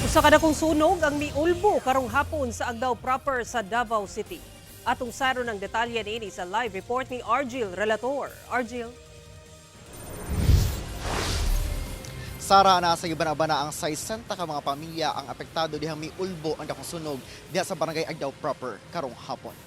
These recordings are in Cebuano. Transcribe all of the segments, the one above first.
Usa ka dakong sunog ang miulbo karong hapon sa Agdao proper sa Davao City. Atong saro ng detalye niini sa live report ni Argil Relator. Argil. Sara, nasa giban-abana ang 60 ka mga pamilya ang apektado dihang miulbo ang dakong sunog diha sa barangay Agdao proper karong hapon.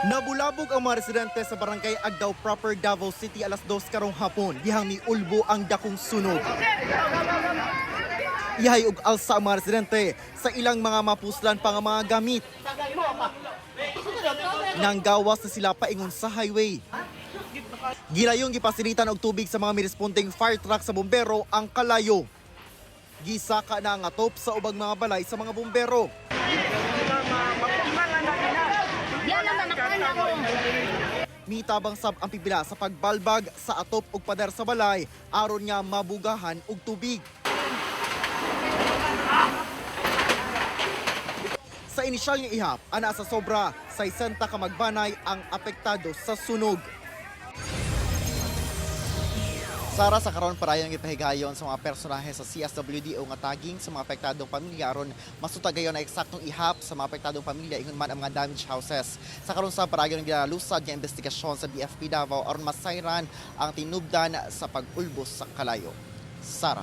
Nabulabog ang mga residente sa barangay Agdao proper, Davao City alas 2 karong hapon dihang miulbo ang dakong sunog. Ihay og alsa ang mga residente sa ilang mga mapuslan pa nga mga gamit. Nanggawas na sila paingon sa highway. Gilayong gipasilitan og tubig sa mga mirespondeng fire truck sa bumbero ang kalayo. Gisaka na ang atop sa ubang mga balay sa mga bumbero. Mitabang sab ang pipila sa pagbalbag sa atop ug pader sa balay aron nga mabugahan og tubig. Sa inisyal nga ihap, ana sa sobra 60 ka magbanay ang apektado sa sunog. Sara, sa karon parayon gipahigayon sa mga personahe sa CSWDO nga taging sa mga apektadong pamilya aron masutagayon ang eksaktong ihap sa mga apektadong pamilya ingon man ang mga damaged houses. Sa karon sa parayon ginalusad nga investigasyon sa BFP Davao aron masayran ang tinubdan sa pag-ulbos sa kalayo. Sara.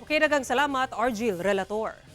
Okay, daghang salamat, Argil Relator.